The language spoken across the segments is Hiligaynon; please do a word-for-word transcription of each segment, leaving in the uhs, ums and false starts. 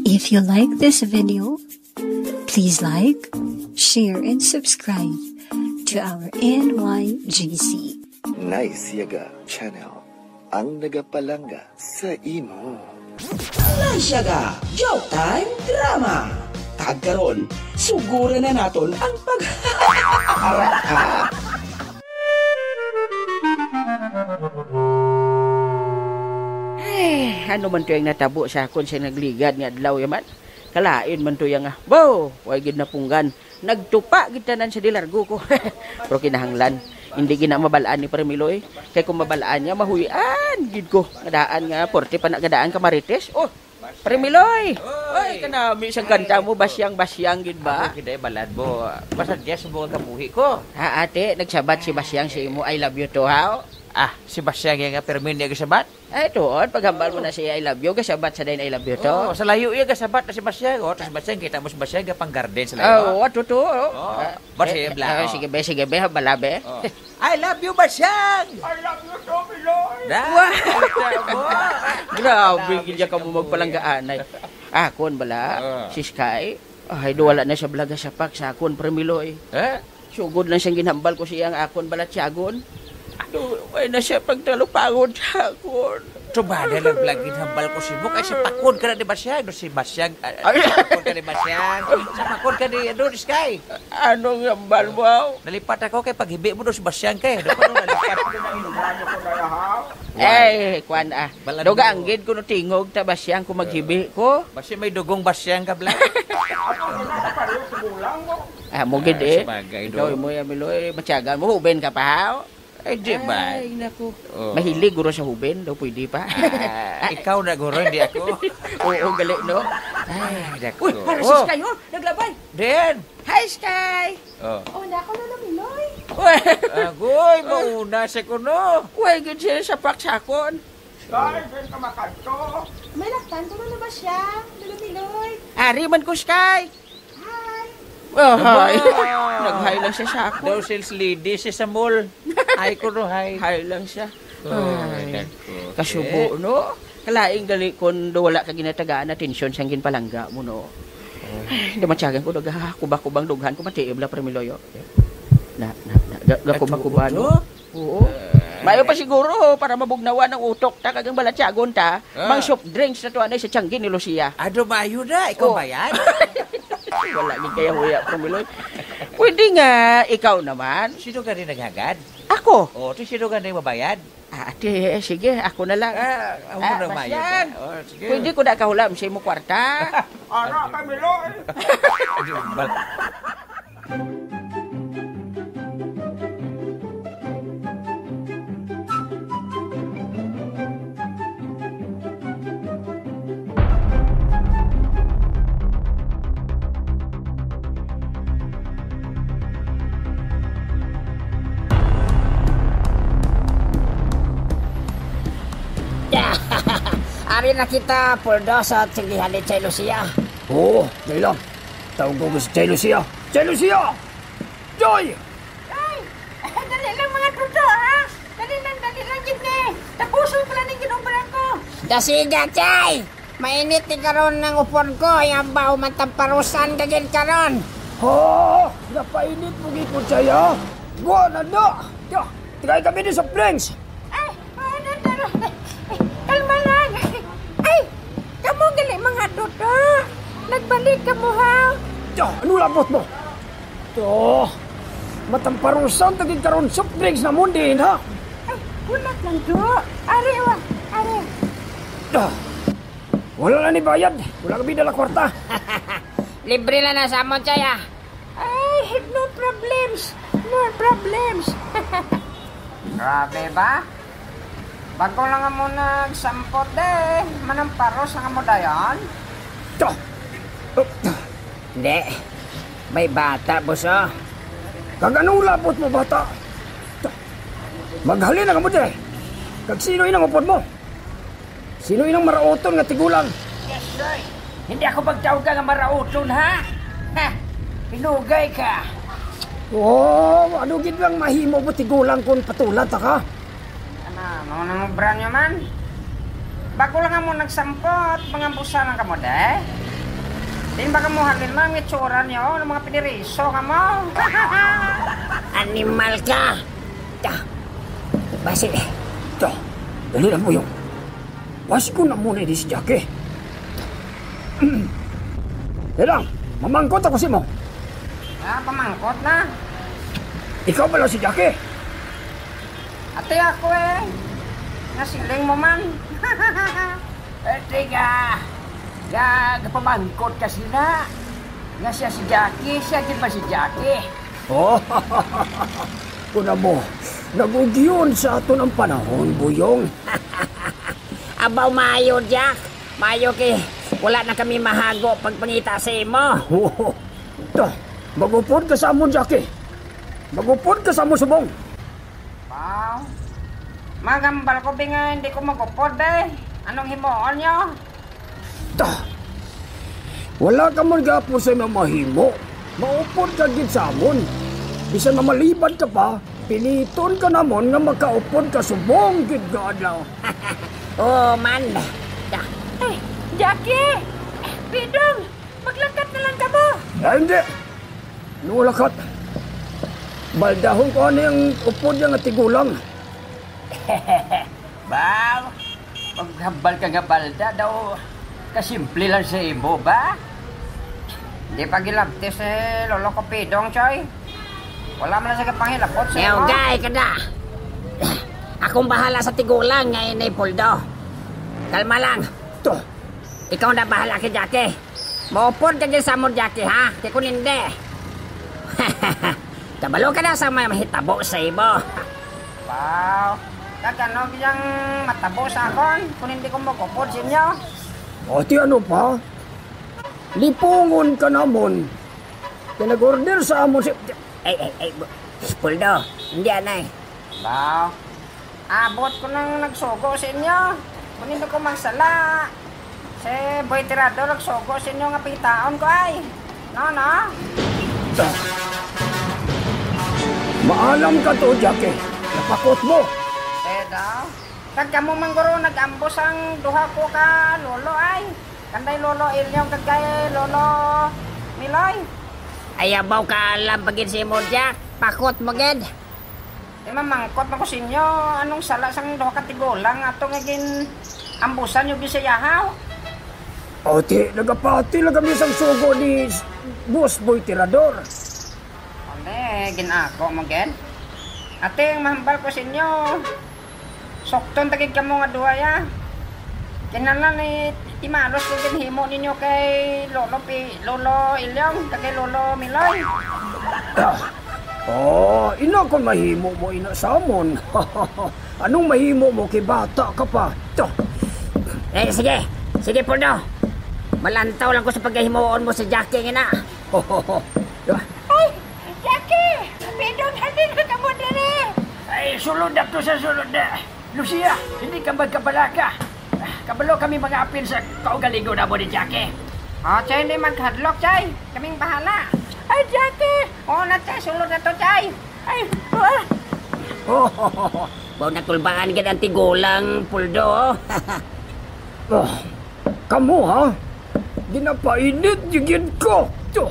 If you like this video, please like, share, and subscribe to our N Y G C. Nice Yaga Channel, ang nagapalangga sa imo. Nice Yaga, Joke Time Drama. Kag karon, suguran na naton ang pag- Ay, ano man to yung natabo sa akon sa nagligad nga adlaw yaman? Kalain man to yang, ah. Bo! Way gid napunggan. Nagtupa gid tanan sa dilargo ko. Pero kinahanglan. Hindi gid na mabalaan ni Premiloy. Kay kung mabalaan niya, mahuyan gid ko. Nga daan nga, porte pa na gadaan ka marites. Oh, Premiloy! Oy! Oy, kanami siyang kanta mo, basyang-basyang gid ba? Ako gid ay balad mo. Basta Dios mo ang kabuhi ko. Ha, ate, nagsabat si Basyang sa imo, "I love you too," ha? Ah, si Basyang yung nga, pero hindi gasabat? Ay, tuod, paghambal mo na siya, "I love you," gasabat sa dayon, "I love you too." Oh, sa layo iya gasabat na si Basyang, oh. Tapos Basyang, kita mo si Basyang, pang garden sa layo. Ah, oo, ato to, oh. Oh, ah, ba't eh, siya eh, black, ah, oh? Sige, be, sige, be, bala, be. Oh. "I love you, Basyang!" "I love you too, Miloy!" Na, Wa- kita mo. Grabe, Grabe gid siya ka mo mo. Magpalanggaanay. Akon bala, Ah. si Sky. Ay, do wala na siya bala gasapak sa akon, Premiloy. Eh? Sugod lang siyang ginhambal ko siya ang akon bala tiyagon. Do, way na siya pagtalupangod sa akon. Tumada lang bala ginhambal ko si mo, kay sapakon ka na ni Basyang. Do si Basyang, ah, Ay. sapakon ka ni Basyang. Sapakon ka ni, ano, ni Sky. Anong hambal mo, aw? Nalipat ako kay paghibi mo do si Basyang kay. Ano pa nung nalipat? Ay, kwan, ah. Balad Duga mo. Ang gid kuno tingog ta Basyang kung maghibi ko. Basi may dugong Basyang ka, Bla. Ah, mo gid Ah, eh. Sabagay, Ikaw, no? Mo yan, Miloy. Matyagan mo, huben ka pa, ha? Ay, di ba? Ay, naku. Oo. Mahilig guro sa huben, daw pwede pa. Ah, ikaw na guro, hindi ako. Oo, gali, no? Ay, naku. Uy, para Oh. si Sky, oh, naglabay. Then? Hi, Sky! Oh. Oh, na ako na, Miloy. Uy. Agoy, Oh. mauna siya kuno. Uy, gid siya sa paksakon. Sky, ben ka makadto. May laktan ko na ba siya? Lolo Miloy. Ari man ko, Sky. Hi. Oh, hi. Wow. Nag-hi lang siya sa ako. Daw sales lady siya sa mall. Hi ko, no, hi. Hi lang siya. Oh, Ay, nako. Kasubo, Eh? no? Kalaing gali kung do wala ka ginatagaan atensyon sang ginpalangga mo, no? Oh. Ay, damatyagan ko, nagakubakubang dughan ko, matiib la, Premiloy, oh. Na, na, na, ga-, gakuba-kuba, Katuod, no? no? Oo. Eh. Mayo pa siguro, para mabugnawan ang utok ta, kag ang balatyagon ta, Ah. mang soft drinks na to, anay sa tiyanggi ni Lucia. Ado, mayo na. Ikaw Oh. bayad? Wala gid kaya huya, Premiloy. Pwede nga, ikaw naman. Sino gani naghagad? Ako. Oh, to sino gani mabayad? Ah, ate, sige, ako na lang. Ah, ako Ah, na bayad, Basyang. ah. Oh, sige. Pwede ko na kahulam sa imo kwarta? Ara, Premiloy. Di ba? Ari na kita, Puldo, sa tilihan ni Chay Lucia. Oo, dali lang. Tawag ko si Chay Lucia. Chay Lucia! Joy! Ay! Dali lang, mga tuto, ha? Dali lang, dali lang, gid ni. Tapuson pala ning ginobra ko. Dasiga, Chay! Mainit ni karon ang upod ko, ay abaw, matamparusan ka gid karon. Oh, napainit mo gid ko, Chay, ha? Go, nando! Yo, tigay kami ni sa Prince! Ay, ano, taro? Ay, kalma lang. Ay, kamo gali, mga tuto. Nagbalik kamo, ha? Yo, ano labot mo? To, matamparusan ta gid karon, soft drinks na mo din, ha? Ay, wala lang, do. Ari, wa, ari. Ah, wala na ni bayad. Wala kami dala kwarta. Libre na na sa amon, Chay, ah. Ay, no problems. No problems. Grabe ba? Bago lang mo nagsampot, eh. Manamparos ang amo dayon? To. Hindi. May bata, boss, ah. Kag anong labot mo, bata? To. Maghalin na ka mo, dire. Kag sino inang upod mo? Sino inang marauton nga tigulang? Yes, sir. Hindi ako magtawag ka nga marauton, ha? Ha? Hinugay ka. Oh, ano gid lang mahimo mo tigulang kung patulan ta ka? Ano, ano nang obra nyo man? Bago lang mo nagsampot, mga busa lang kamo, de? Di ba kamo halin, ma'am, itsura niyo? Ano, mga piniriso kamo? Animal ka! Ta. Basi. Ta. Dali lang, Buyong. Basi ko na muna di si Jackie. Kaya lang, mamangkot ako sa imo. Ah, pamangkot na? Ikaw pala si Jackie? Ate, ako eh. Nasiling mo man. Eh, tiga, ga, gapamangkot ka sila. Nga siya si Jackie, siya gid ba si Jackie? Oh, kuna mo, nag-ugyon sa aton ang panahon, Buyong. Abaw, maayo, Jack. Maayo kay wala na kami mahago pagpangita sa imo. Oh, ta, mag-upod ka sa amon, Jackie. Mag-upod ka sa amon subong. Wow. Magambal ko, bi, nga hindi ko mag-upod, be. Anong himuon nyo? Ta! Wala ka man gapon sa imong mahimo. Maupod ka gid sa amon. Bisan mamalibad ka pa, piliton ka namon nga makaupod ka subong gid nga adlaw. Oh, man. Ta. Ay, Jackie! Pidong! Maglakat na lang kamo! Ah, hindi! Ano lakat? Baldahon ko ani ang upod niya nga tigulang. Baw, maghambal ka nga balda daw, kasimple lang sa imo ba? Di pa gilabtis ni Lolo Cupidong, Choy. Wala man na sa panghilabot sa imo. Neugay ka na. Akong bahala sa tigulang nga ini, Puldo. Kalma lang. To. Ikaw na bahala kay Jackie. Maupod ka dyan sa amon, Jackie, ha? Kay kun hindi. Kabalo ka na sa mga mahitabo sa imo. Wow. Kag ano biyang matabo sa akon kung hindi ko mag-upod sa inyo? O, ti ano pa? Lipungon ka namon. Kay nag-order sa amon si... Ay, ay, ay, bu-, Puldo, hindi anay. Ba? Abot ko nang nagsugo sa inyo. Kung hindi ko magsala, si Boy Tirador nagsugo sa inyo nga pangitaon ko ay. No, no? Maalam ka to, Jackie. Napakot mo. Eh, daw. Kag kamo man guro nag-ambo sang duha ko ka lolo ay. Kanday Lolo Ilyong kag kay Lolo Miloy. Ay, abaw, kaalam pa gid si imo, Jack. Pakot mo gid. Di mamangkot man ko sa inyo, anong sala sang duha ka tigulang ato nga gin-ambusan nyo Bisaya, haw? O, ti, nagapati lang kami sang sugo ni s-, Boss Boy Tirador. Ande, gin-ako mo gid. Ate, ang mahambal ko sa inyo, sukton ta gid kamo nga duha, ya. Kinahanglan ni imalos ko ginhimo ninyo kay Lolo Pi-, Lolo Ilyong, kag kay Lolo Miloy. Ah. Oh, ina kon mahimo mo ina sa amon. Anong mahimo mo kay bata ka pa? To. Eh, sige. Sige, Puldo. Malantaw lang ko sa pagkahimuon mo sa Jackie nga na. Ay, Jackie! Pidong, halin na kamo diri! Ay, sulod na to sa sulod na. Lucia, hindi ka magkabalaka. Kabalo kami mga apil sa kaugalingon namo ni Jackie. Ah, siya hindi maghadlok, Chay. Kaming bahala. Ay, Jackie! Oo na, Chay. Sulod na to, Chay. Ay, ah. Oh, mao natulbaan gid ang tigulang, Puldo. Oh, kamo, ha? Ginapainit gid ko. To.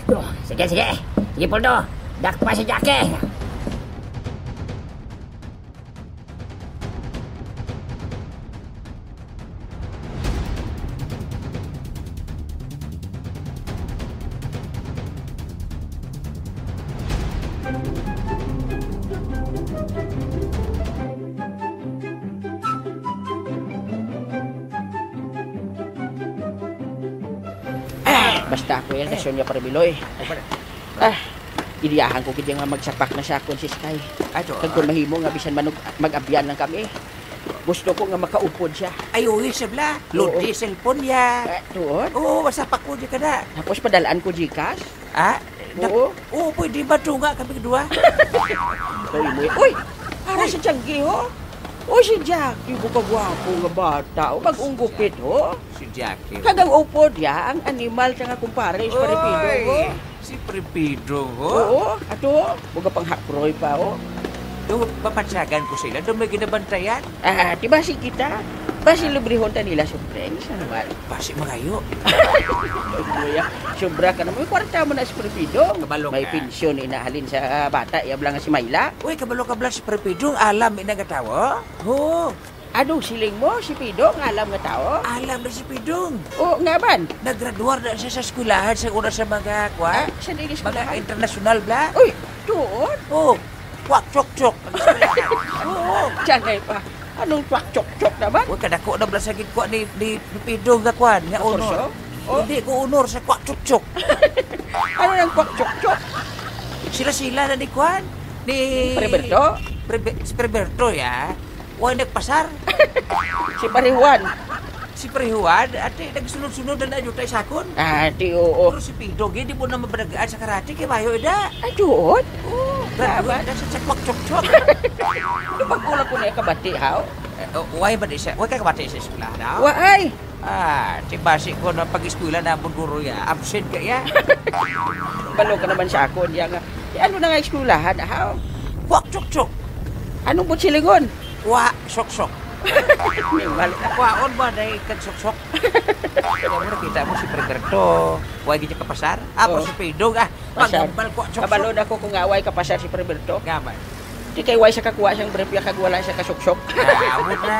To. Sige, sige. Sige, Puldo. Dakpa si Jackie. Basta ako yan, kasyon niya, Pare Biloy. Ah, iliyahan ko gid nga magsapak na siya akon si Sky. Ato. Kag kung mahimo nga bisan manug-, mag-abyan lang kami. Gusto ko nga makaupod siya. Ay, uy, siya bla. Oo. Load ni cellphone niya. Eh, tuod? Oo, basta pa ko di ka na. Tapos padalaan ko GCash? Ah? Oo. Oo, pwede ba tunga kami duha? Uy, uy, uy! Para si Jackie, ho? Uy, si Jackie, buka gwapo nga bata. O, mag-unggupit, ho? Si Jackie. Kag ang upod ya, ang animal siya nga kumpare, si Pare Pido, ho? Si Pare Pido, ho? Oo, ato, buka pang hakroy pa, ho? Do, papansagan ko sila, do may ginabantayan. Ah, di ba si kita? Basi librehon ta nila soft drinks, ano ba? Basi mangayo. Kuya, sobra ka na. May kwarta mo na si Perfido. Kabalo May ka. Pensyon inahalin sa bata, iya bala nga si Myla. Uy, kabalo ka bala si Perfido, alam ina nga tawo? Oo. Ano, siling mo, si Pido nga alam nga tawo? Alam na si Pidong. O, nga man? Naggraduar na siya sa eskwelahan sa una sa mga, kwa? Ah, sa dili Mga eskwelahan? Internasyonal, bla? Uy, tuod? Oh, kwak, chok, chok. Mag-eskwelahan. Oo. Diyan ay pa. Anong kwak, chok, chok naman? Uy, kadako na bla sa gid, kwa, ni, ni, ni Pidong nga, kwan, nga Ang honor. Kurso? Oh. Hindi ko honor sa kwak, chok, chok. Ano nang kwak, chok, chok? Sila-sila na ni, kwan, ni Preberto? Prebe-, si Preberto, ya. Wa nagpasar. Si Pare Juan. Si Pare Juan, ate, nagsunod-sunod na na jutay sakon. Ate, oo. Pero si Pido, gid, di mo na mabanagaan sa karate, kay bayo, da. Ay, tuod? Oo, Dapat. Grabe, nasa sa kwak, chok, chok. Di ba kulang ko na yung kabati, haw? Eh, oh, why ba di siya? Why ka kabati sa eskwela, no? Wa ay. Ah, di ba si ko na pag-eskwela na, guro ya, absent ka ya? Balo ka naman sa akon, ya nga. Eh, ano na nga eskwelahan, haw? Kwak, chok, chok. Anong butsilingon? Wa, sok, sok. Balik na. Kwaon ba, day, kag sok, sok? Kaya mo nakita mo si Preberto, wa gid niya kapasar? Ah, Oo. Paso Pidong, ah. Pasar. Maghambal ko, sok, sok. Kabalo na ko kung away kapasar si Preberto. Gaman. Di kay way sa kakuha siyang brief ya kag wala siya kasuksok. Amo na.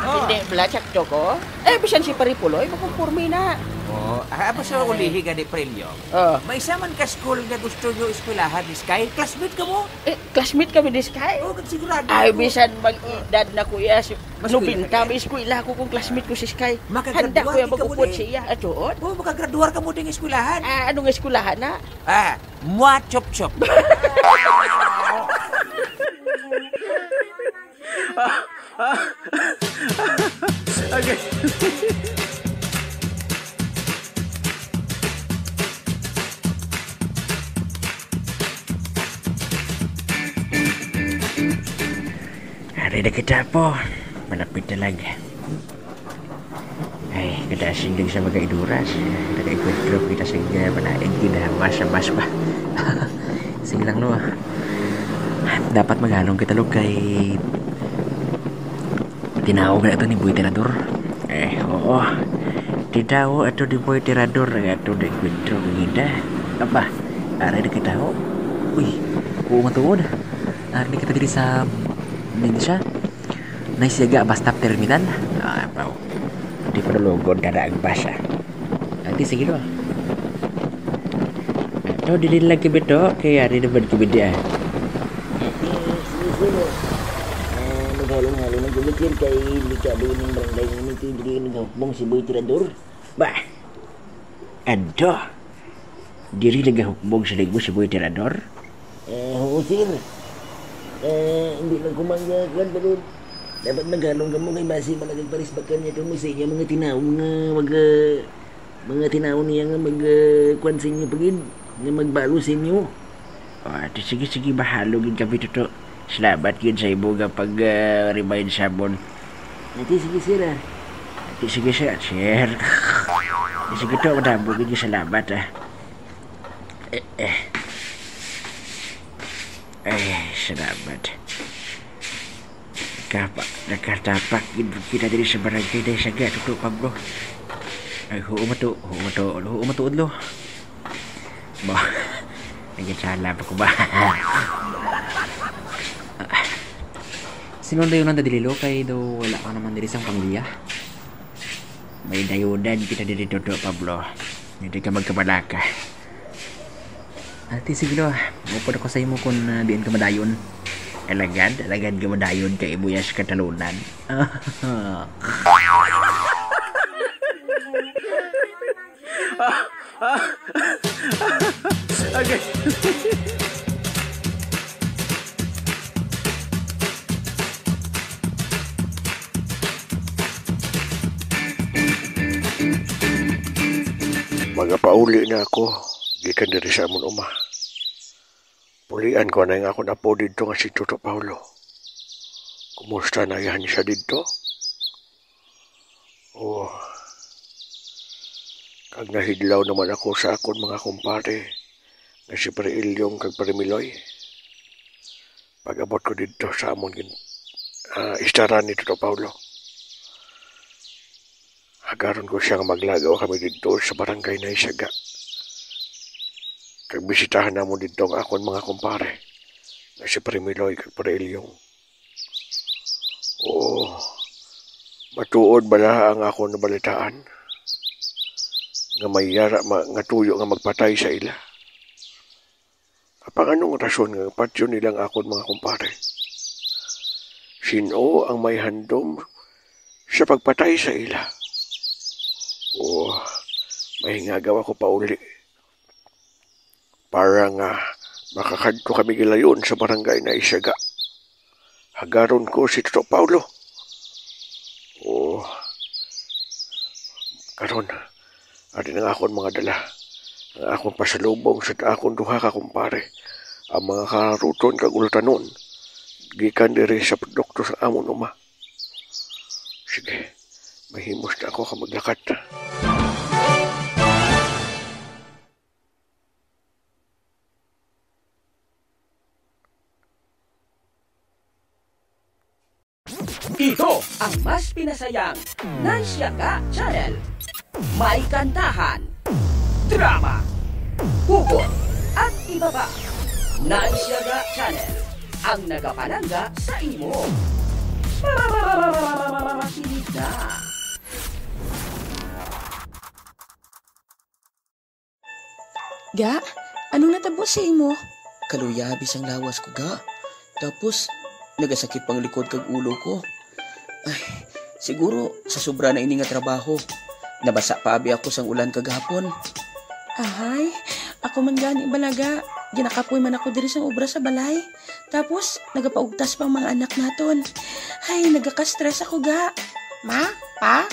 Oh. Hindi, bla, sakto ko. Eh, bisan si Paripuloy, makonforme na. Oh, ah, amo sa Ay. Ulihi gani, Prelyo. Oh. May isa man ka school nga gusto nyo eskwelahan ni Sky? Classmate ka mo? Eh, classmate kami ni Sky. Oh, kag sigurado Ay, ako. Bisan mag-edad na, kuya, si Mas kuya Nobenta, ka may eskwela ko kung classmate ko si Sky. Makagraduar Handa, kuya, ka mo magupod din. Siya. Ah, tuod? Oh, makagraduar ka mo din eskwelahan. Ah, anong eskwelahan na? Ah, Mwa chop chop. Okay. Ari na kita po. Malapit na lang. Ay, kadasig lang sa mga iduras. Nakaenkwentro kita sa mga malain, kinahamas sa mas pa. Sige lang, no. Dapat magalong kita, lo, kay tinawag na ito ni Boy Tirador. Eh, oo. Tinawag ito ni Boy Tirador ang ato na enkwentro kanina. Aba, aray na kita, ho. Uy, oo, matuod. Ari na kita diri sa, ano siya? Naisiyaga bus stop terminal. Ah, apaw. Di pa nalugod na ang bus, ah. Ate, sige, no. Ato, dili lang kami to. Kay ari naman kami di, ah. Sige, sige, no. Ah, maghalong-halong lang kami, sir, kay delikado ning barangay nga ito, diri naghukbong si Boy Tirador. Ba? Adto. Diri nagahukbong sa linggo si Boy Tirador? Eh, oo, sir. Eh, hindi lang ko mangga-, kuwan, pero dapat maghalong kamo kay basi man nagparisbakan niya kamo sa inyo mga tinaw, mga mag-, ah, mga tinaw niya nga mag-, ah, kuwan sa inyo pa gid, nga magbalo sa inyo. Ah, di, sige, sige, bahalo gid kami, Toto. Salamat gid sa imo nga pag, ah, remind sa amon. Ati, sige, sir, ah. Ati, sige, sir. Sir. Sige, to, madamo gid nga salamat, ah. Eh, eh. Ay, salamat. Kapa-, nakatapak gid kita diri sa barangay dahil sa gato to, Pablo. Ay, huo mo to, huo mo to, huo mo to, udlo. Ba, nagasala pa ko ba? Sino dayon ang dadililo kay daw wala ka naman diri sang pamilya? May dayunan kita diri, Toto, Pablo. Hindi ka magkabalaka. Ate, sige, lo. Upod ako sa imo kung, ah, diin ka madayon. Alagad, alagad ka madayon kay imo yas katalunan. Okay. Magapauli na ako gikan diri sa amon uma. Pulian ko na ang akon apo didto nga si Toto Paulo. Kumusta na iya siya didto? Oh. Kag nahidlaw naman ako sa akon mga kumpare nga si Pre Ilyong kag Pre Miloy. Pag-abot ko didto sa amon gin-, ah, istaran ni Toto Paulo, hagaron ko siya nga maglagaw kami didto sa barangay Naisaga. Kag bisitahan namon didto ang akon mga kumpare nga si Pre Miloy kag Pre Ilyong. Oh, matuod bala ang akon nabalitaan nga may yara ma-, nga tuyo nga magpatay sa ila? Apang anong rason nga patyon nila ang akon mga kumpare? Sino ang may handom sa pagpatay sa ila? Oh, mahingagaw ako pauli para nga makakadto kami gilayon sa barangay Naisaga. Hagaron ko si Toto Paulo. Oh, karon, ari na ang akon mga dala, ang akon pasalubong sa akon duha ka kumpare, ang mga karuton kag ulatanon, gikan diri sa produkto sa amon uma. Sige, mahimos na ako ka maglakat. Ito ang mas pinasayang Nice Yaga Channel. May kantahan, drama, hugot, at iba pa. Nice Yaga Channel, ang nagapalangga sa imo. Makinig na. Ga, anong natabo sa imo? Kaluya abi sang lawas ko, ga. Tapos, nagasakit pang likod kag ulo ko. Ay, siguro sa sobra na ini nga trabaho. Nabasa pa abi ako sang ulan kagahapon. Ahay, ako man gani bala, ga. Ginakapoy man ako diri sang obra sa balay. Tapos, nagapaugtas pa ang mga anak naton. Ay, nagaka-stress ako, ga. Ma, pa,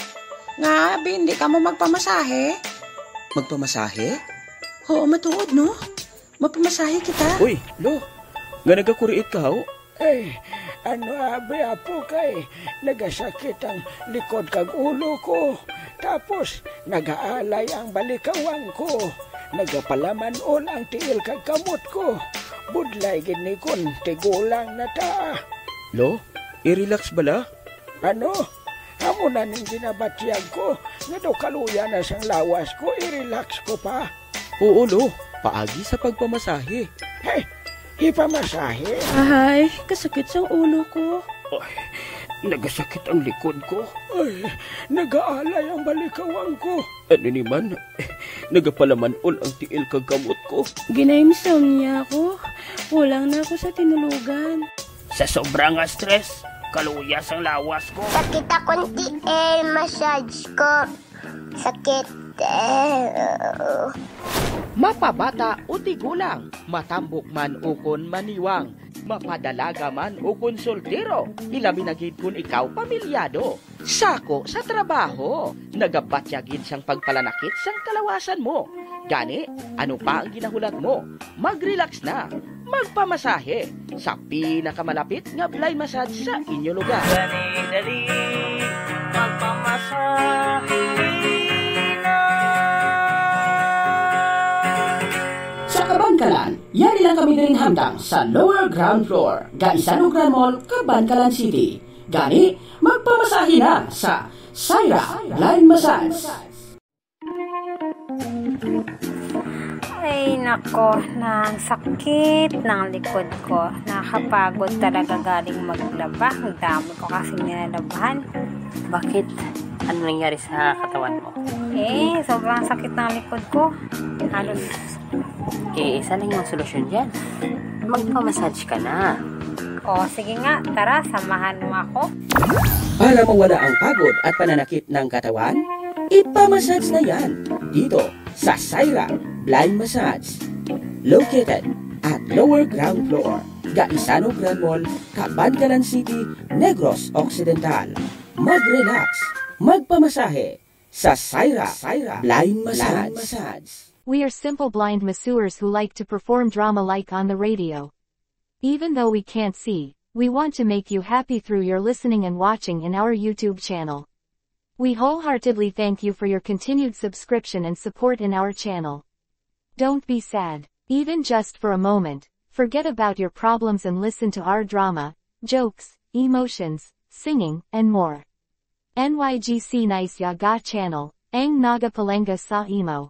nga abi hindi kamo magpamasahe? Magpamasahe? Oo, matuod, no? Magpamasahe kita. Uy, Lo, nga nagakuriit ka, ho? Eh, ano abi, apo, kay nagasakit ang likod kag ulo ko. Tapos, nagaalay ang balikawang ko. Nagapalaman-on ang tiil kag kamot ko. Budlay gid ni kon tigulang na ta. Lo, i-relax bala? Ano? Amo na ning ginabatyag ko, nga daw kaluya na sang lawas ko, i-relax ko pa. Oo, Lo. Paagi sa pagpamasahe. Hey, ipamasahe? Ahay, kasakit sang ulo ko. Ay, nagasakit ang likod ko. Ay, nagaalay ang balikawang ko. Ano ni man? Nagapalaman-on ang tiil kag kamot ko. Ginaimsomnia ako. Kulang na ako sa tinulugan. Sa sobra nga stress, kaluya sang lawas ko. Sakit akong tiil, massage ko. Sakit. Eh, Mapabata o tigulang, matambok man ukon maniwang, mapadalaga man ukon soltero, ilabi na gid kon ikaw pamilyado. Sako sa trabaho, nagabatya gid sang pagpalanakit sang kalawasan mo. Gani, ano pa ang ginahulat mo? Mag-relax na. Magpamasahe sa pinakamalapit nga blind massage sa inyo lugar. Dali, dali, magpamasahe na. Sa Kabankalan, yari lang kami diri hamtang sa lower ground floor, Gaisano Grand Mall, Kabankalan City. Gani, magpamasahe na sa Syra Blind Massage. Ay, nako, na ang sakit ng likod ko. Nakakapagod talaga galing maglaba. Ang dami ko kasing nilalabahan. Bakit? Ano nangyari sa katawan mo? Eh, sobrang sakit ng likod ko. Halos Eh, isa lang yung solusyon dyan. Magpamassage ka na. O, sige nga, tara, samahan mo ako. Para mawala ang pagod at pananakit ng katawan, ipamassage na yan dito sa Syra Blind Massage. Located at lower ground floor, Gaisano Grand Mall, Kabankalan City, Negros Occidental. Mag-relax, magpamasahe sa Syra Blind Massage. We are simple blind masseurs who like to perform drama like on the radio. Even though we can't see, we want to make you happy through your listening and watching in our YouTube channel. We wholeheartedly thank you for your continued subscription and support in our channel. Don't be sad, even just for a moment. Forget about your problems and listen to our drama, jokes, emotions, singing, and more. N Y G C Nice Yaga Channel, ang nagapalengga sa imo.